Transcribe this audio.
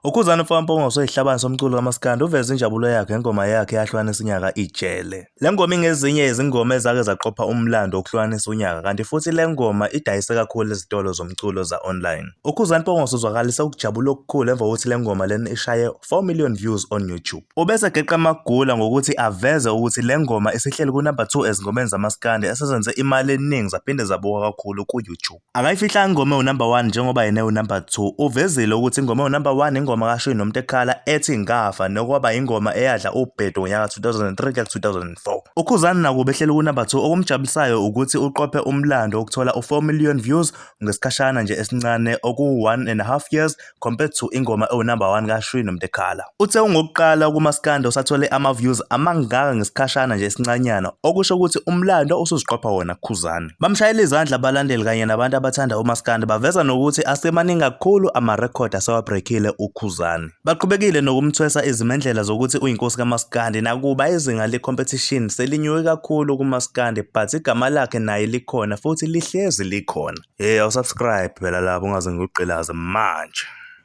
UKhuzani uMfokaMpungose oyihlabani somculo kaMaskandi uveze injabulo yakhe ngengoma yakhe eyahlukanisa unyaka Ijele. Le ngoma ingezinye yezingoma ezake zaqopha umlando wokuhlukanisa unyaka kanti futhi le ngoma idayise kakhulu ezitolo zomculo za-online. UKhuzani Mpungose uzwakalise ukujabula okukhulu emva kokuthi le ngoma lena ishaye 4 million views on YouTube. Ubese egeqa amagula ngokuthi aveze ukuthi le ngoma isihleli kunumber 2 ezingomeni zamaskandi esezenze imali eningi zaphinde zabukwa kakhulu ku-YouTube. Akayifihlanga ingoma ewunumber 1 njengoba yena ewunumber 2. Uvezile ukuthi ingoma ewunumber 1 ingoma kaShwi noMntekhala ethi Ngafa nokwaba ingoma eyadla ubhedu ngonyaka 2003 kuya ku-2004. UKhuzani nakuba ehleli kunumber 2 okumjabulisayo ukuthi uqophe umlando wokuthola u-4 million views ngesikhashana nje esincane okuwu-1.5 years compared to ingoma ewunumber 1 kaShwi noMntekhala. Uthe ungokuqala kumaskandi osathole ama-views amangaka ngesikhashana nje esincanyana okusho ukuthi umlando usuziqopha wona Khuzani. Bamshayela izandla abalandeli kanye nabantu abathanda umaskandi baveza nokuthi asemaningi kakhulu amarekhodi asewabreakile uKhuzani. Baqhubekile nokumthwesa izimendlela zokuthi uyinkosi kamaskandi nakuba izinga le-competition selinyuke kakhulu kumaskandi but igama lakhe naye likhona futhi lihlezi likhona. Hey, awusubscribe phela lapho ungaze ngikugqilaze manje.